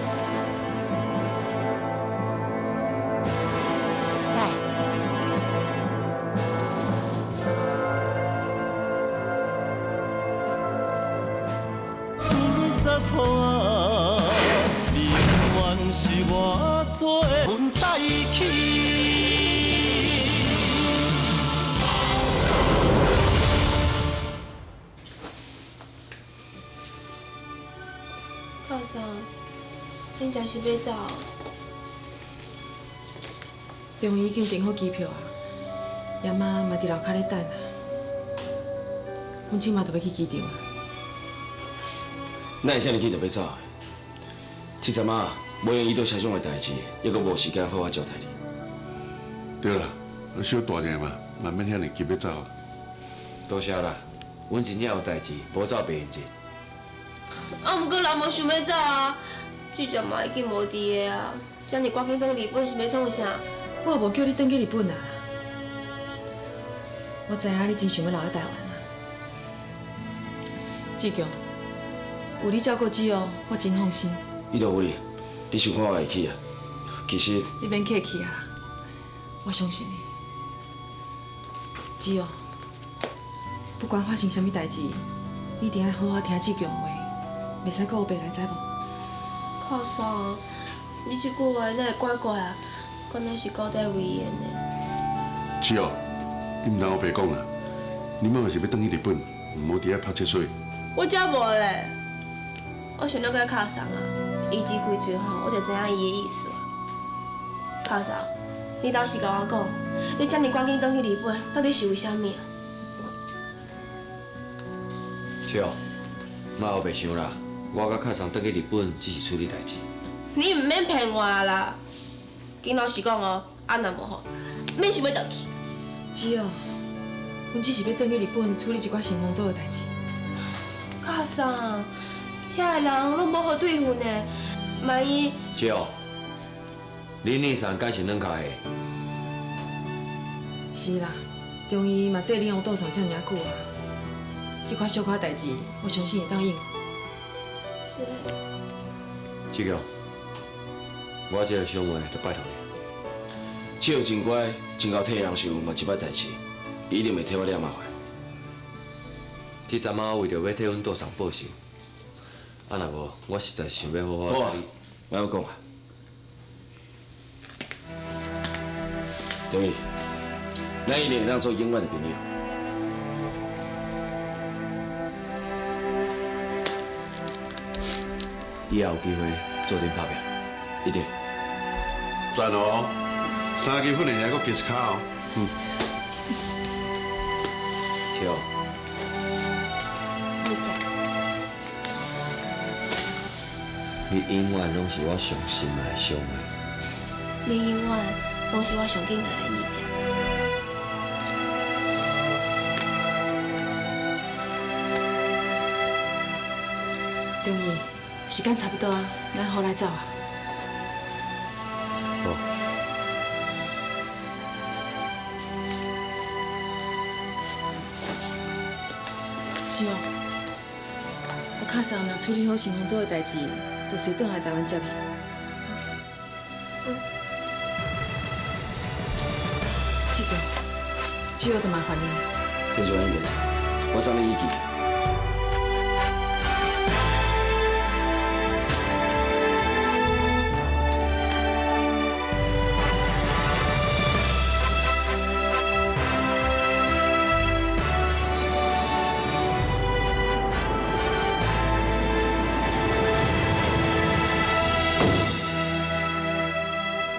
是我做的。阮在起。靠山，恁真是欲走？中医已经订好机票啊，阿妈嘛伫楼跤咧等啊。阮这马就欲去机场啊。哪会遮尔紧就欲走？这阵仔无闲遇到车上的代志，犹阁无时间好好招待你。对啦，小大一嘛，嘛免遐尔急欲走。多谢啦，阮真正有代志，无走袂用得。啊，毋过人无想欲走啊，志强嘛已经无伫个啊，遮尔赶紧转日本是欲创啥？我也无叫你转去日本啊。我知影你真想欲留伫台湾啊。志强，有你照顾子哦，我真放心。伊都有你，你想看我会去啊？其实你免客气啊，我相信你。子哦，不管发生啥物代志，你一定爱好好听志强话，袂使阁乌白来，知无？靠嫂，你这句话哪会怪怪啊？敢若是交代遗言呢？子哦，你毋通乌白讲啊！你妈嘛是欲转去日本，毋好伫遐拍切水。我才无咧，我想了解卡桑啊，伊一开喙吼，我就知影伊的意思啊。卡桑，你老实共我讲，你遮尔赶紧转去日本，到底是为啥物啊？笑，莫乌白想啦，我佮卡桑转去日本只是处理代志。你毋免骗我啦，紧老实讲哦，啊若无吼，免想欲转去。子哦，阮只是欲转去日本处理一寡新工作的代志。卡桑，遐个人拢无好对付呢，万一……姐哦，恁二三敢是软脚的？是啦，中医嘛缀恁乌道上遮尔久啊，这款小可代志，我相信会当应付。是。志强，我这个小妹就拜托你。志强真乖，真𠢕替人想，嘛这摆代志，伊一定袂替我惹麻烦。这阵仔为著欲替阮杜桑报仇，啊若无，我实在是想欲好好好啊，莫阁讲啊。忠义，咱一定会当做永远的朋友。以后有机会做阵拍拼，一定。赞哦！三支训练营阁加一跤哦。嗯。笑。你食。你永远拢是我上心爱、上爱。你永远拢是我上敬爱的二姐。忠义，时间差不多啊，咱好来走啊。好。志勇，我卡桑若处理好新房组的代志，就随转来台湾接你。嗯。志强，志勇就麻烦你。这就应该做，我送你去机。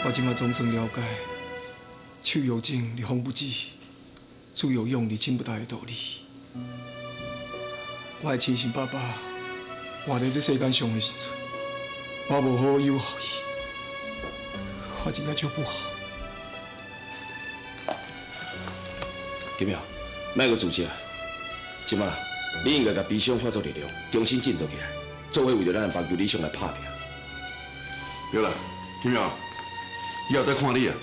我这马总算了解，手有情而风不止，子有勇而亲不待的道理。我的亲生爸爸活在这世间上的时阵，我无好好养育伊，我真正足不好。金耀，莫阁自责，这马你应该共悲伤化作力量，重新振作起来，做伙为著咱的棒球理想来拍拼。对啦，金耀。以后再看你啊！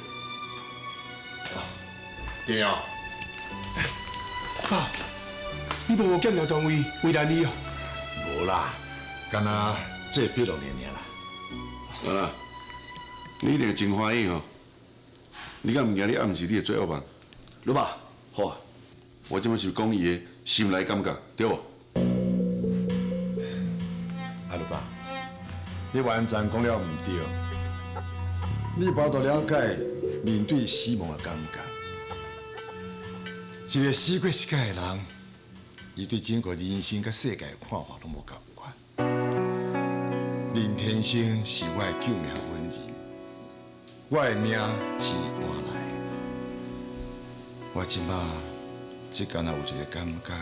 金耀，爸，你无予检查单位为难你哦？无啦，干焦做笔录尔尔啦。啊啦，你一定真欢喜吼！你敢毋惊你暗示你会做恶梦？鲁爸，好啊！我这马是讲伊的心内感觉，对无？阿鲁爸，你完全讲了毋对。你无法度了解面对死亡的感觉。一个死过一摆的人，伊对整个人生佮世界的看法拢无仝款。林天生是我的救命恩人，我的命是换来的。我这马只干焦有一个感觉，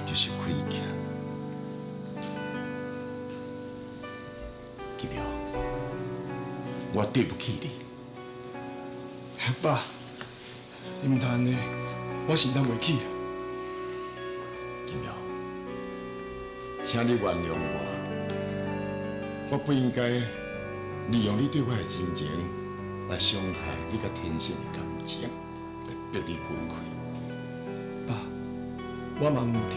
就是亏欠。金耀，我对不起你。爸，你毋通按呢，我承担袂起。金耀，请你原谅我，我不应该利用你对我的亲情来伤害你佮天生的感情，来逼你分开。爸，我嘛毋对，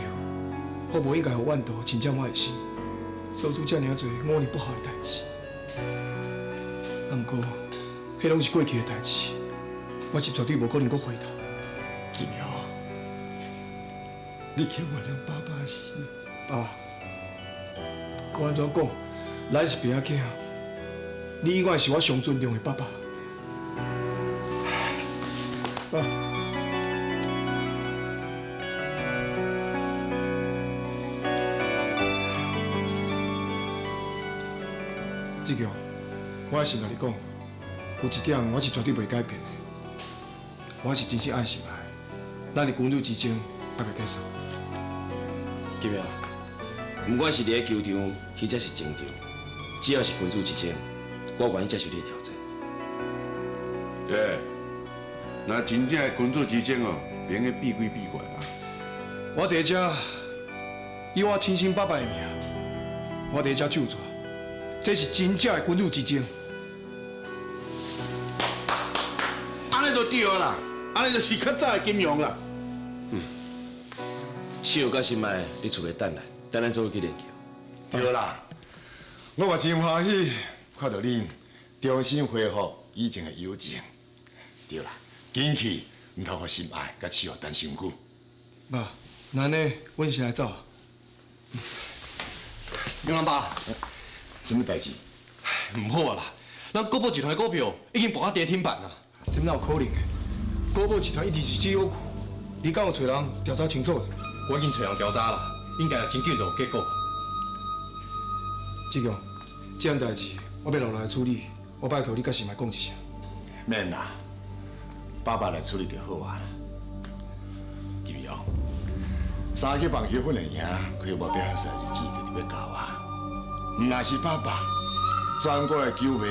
我无应该予怨徒侵占我的心，做出这尔济五年不好的代志。啊，毋过，彼拢是过去的代志，我是绝对无可能阁回头。金耀，你肯原谅爸爸是？爸，阁按怎讲，咱是爸仔囝，你永远是我上尊重的爸爸。爸。志强，我先共你讲，有一点我是绝对袂改变的，我是真心爱心爱，咱的君子之争还袂结束。金耀，不管是伫咧球场，或者是情场，只要是君子之争，我愿意接受你的挑战。欸，若真正的君子之争哦，袂用得比鬼比怪啊！我伫遮以我亲生爸爸的名，我伫遮咒诅，这是真正的君子之争。按呢就对啦，按呢就是较早的金庸啦。试有佮心爱，你厝边等咱，等咱做伙去练球。对啦，我嘛真欢喜看到恁重新恢复以前的友情。对啦，紧去，毋通予心爱佮试予等伤久。爸，那按呢，阮先来走。牛郎爸，什么代志？唔好啊啦，咱国宝集团的股票已经博到跌停板啦。这哪有可能的？国宝集团一直是只有库，你敢有找人调查清楚？我已经找人调查啦，应该真紧就有结果。志强，这项代志我欲留来处理，我拜托你佮是莫讲一声。免啦，爸爸来处理就好啊。金勇，三去棒球训练营开幕表演赛日子就欲到啊，毋但是爸爸，全国的球迷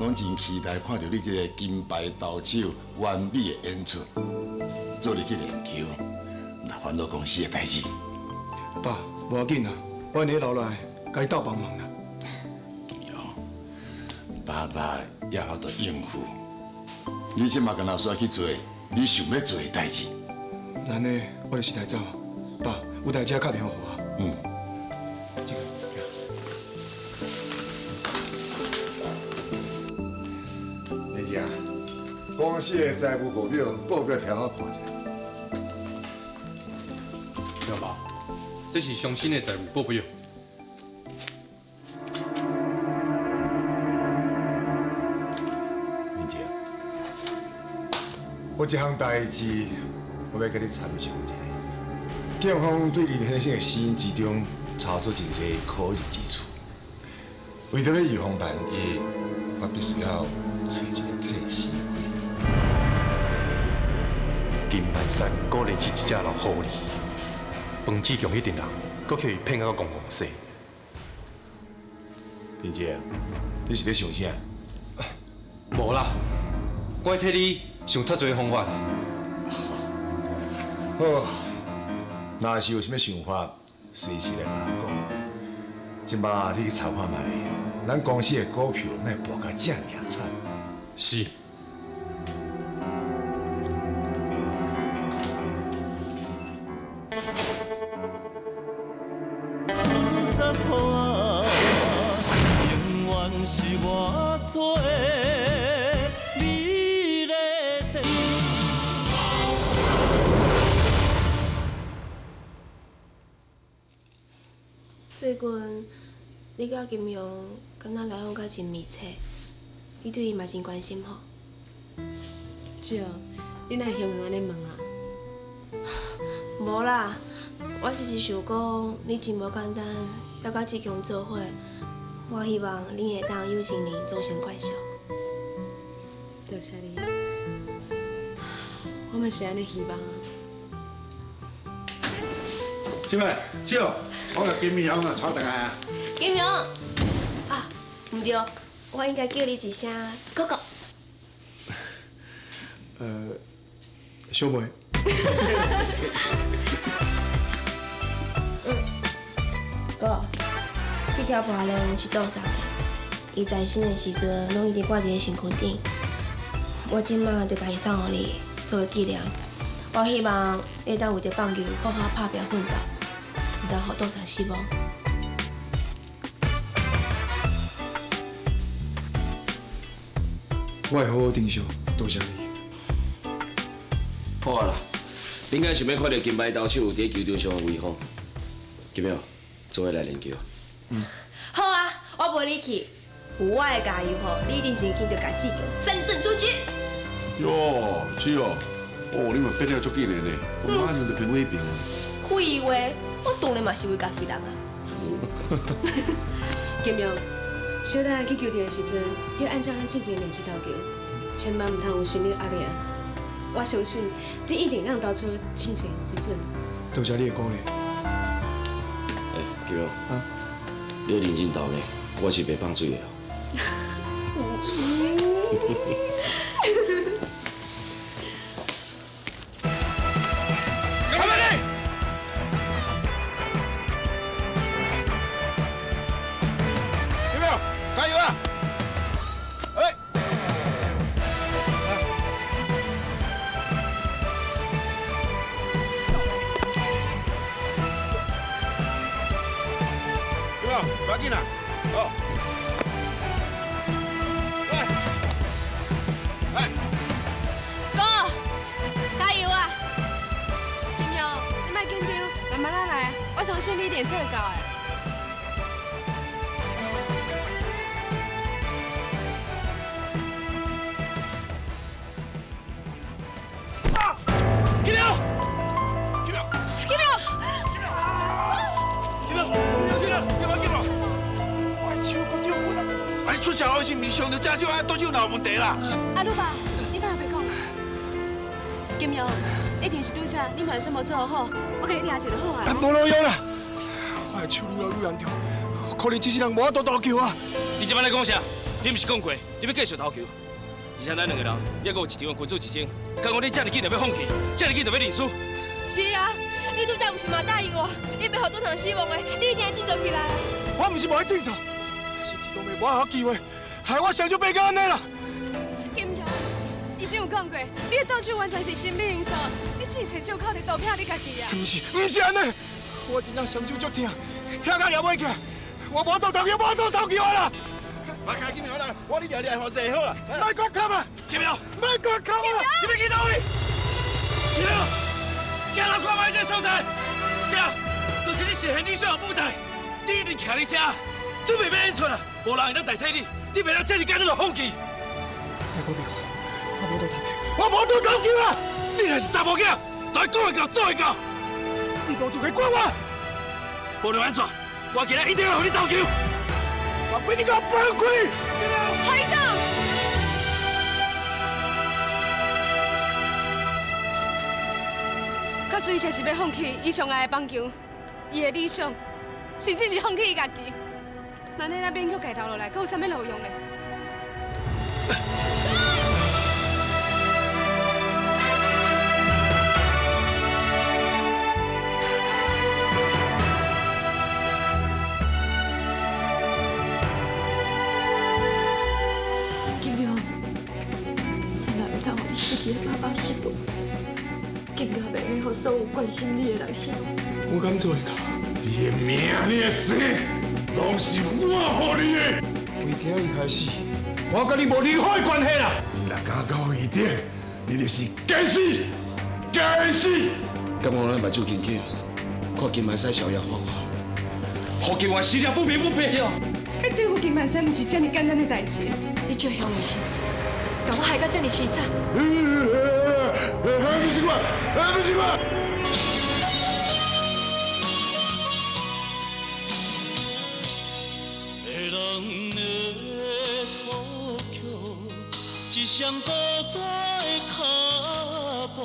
拢真期待看到你这个金牌投手完美的演出，做你去练球，若烦恼公司的代志。爸，无要紧啦，我会留来，共你斗帮忙啦。金勇，爸爸也有法度应付，你这马干焦需去做你想欲做的代志。那按呢，我就先来走。爸，有代志敲电话予我。嗯。这个。李姐，公司的财务报表报表摕我看一下。老爸，这是上新的财务报表。明姐，我这项代志，我欲佮你参详一下。警方对林先生的死因之中查出真济可疑之处，为著欲预防万一，我必须要揣一个替死鬼。金万山果然是一只老狐狸，彭志强彼阵人，阁予伊骗到戆戆势。林姐，你是咧想啥？无啦，我会替你想较济方法。好，若是有啥物想法，随时来共我讲。这摆你去查看觅咧，咱公司的股票哪会博甲遮尔惨？是。永远是我做的美丽的。最近你佮金勇敢若来往较真密切，你对伊嘛真关心吼？是哦，你哪会雄雄按呢问啊？无啦，我只是想讲你真无简单，要佮志强做伙，我希望恁会当友情连终成眷属。多谢你，我嘛是按呢希望啊。什么？姐，我共金勇啊，带转来啊。金勇，啊，毋对，我应该叫你一声哥哥。小妹。哥，这条破链是杜送的，伊在生的时阵拢一直挂伫咧身躯顶。我这马就共伊送予你，作为纪念。我希望会当为著棒球好好拍拼奋斗，毋通予杜送失望。我会好好珍惜，多谢你。好啊啦，恁敢想欲看著金牌投手伫球场上的威风？金勇，做伙来练球。嗯。好啊，我陪你去，有我的加油吼，你一定真紧就共志强三振出局。哟，是哦，哦，你嘛变了足紧的呢，我马上就变伟平。废话，我当然嘛是为家己人啊。金勇，小等下去球场的时阵，你按照咱之前练习投球，千万毋通有心理压力啊！我相信你一定会投出真正的水准。多谢你的鼓励。欸，金勇，你认真投呢，我是袂放水的哦。开门！金勇，加油啊！哎，金勇，不要紧啦，哦，来，来，哥，加油啊！金勇，你莫紧张，慢慢仔来，我相信你一定做会到的。出车祸时，毋是伤著正手，啊，倒手哪有问题啦？阿鲁爸，你莫白讲。金勇，一定是拄才你万山无做好，我共你掠一下就好啊。无路用啦，我的手愈来愈严重，可能这世人无法度投球啊。你这摆咧讲啥？你毋是讲过，你欲继续投球？而且咱两个人，犹阁有一场的君子之争，敢讲你遮尔紧就欲放弃，遮尔紧就欲认输？是啊，你拄才毋是嘛答应我，你袂予赌场失望的，你一定会振作起来。我毋是无爱振作，但是天公伯无予我机会，害我双手变到按呢啦。金勇，医生有讲过，你的倒手完全是心理因素，你只找借口伫逃避你家己啊。毋是，毋是按呢，我真正双手足疼，疼到掠袂起来，我无法度投球，无法度投球啊啦！来，开金苗来，我你掠掠好济好啦。莫阁砍啊！金苗，莫阁砍啊！你欲去佗位？金苗，行来看觅这所在，这就是你实现理想的舞台。你一定徛伫遮，准备欲演出啊！无人会当代替你，你袂当这尔简单就放弃。莫阁逼我，我无法度投球，我无法度投球啊！你若是查某囝，就爱讲会到，做会到。你无资格管我。无论按怎，我今日一定要予你投球。我俾你给我放开！海总，假使伊这是欲放弃伊上爱的棒球，伊的理想，甚至是放弃伊家己，那你咱勉强共留落来，阁有啥物路用呢？失去爸爸失望，更加袂用予所有关心你的人失望。我敢做会到？你的命，你的生，拢是我予你的。从今日开始，我佮你无任何的关系啦。你若敢到伊顶，你就是该死，该死！敢讲咱目睭紧紧，看金万山逍遥法外，予金万死了不明不白哦。彼对付金万山，毋是遮尔简单的代志。你这凶的是？共我害到遮尔凄惨！不是我，不是我。别人的土桥，一双孤单的脚步，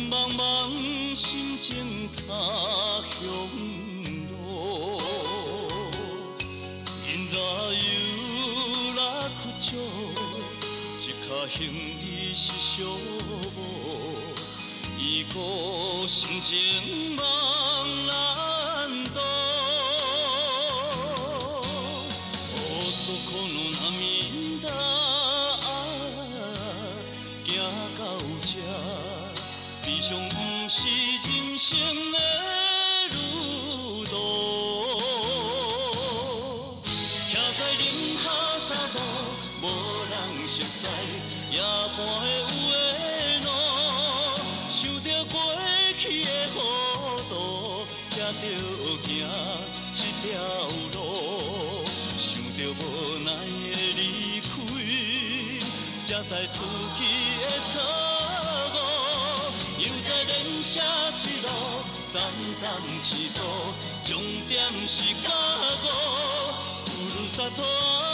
茫茫心情他乡路，因怎又来苦笑？行李是寂寞，伊孤心情梦难渡。男の涙行到这，悲伤毋是人生的旅途。徛在宁夏沙漠，无人熟似。夜半的有的路，想著过去的糊涂，才著行这条路。想著无奈的离开，才知出去的错误。犹在连写一路，站站饲数，终点是觉悟。ふるさと。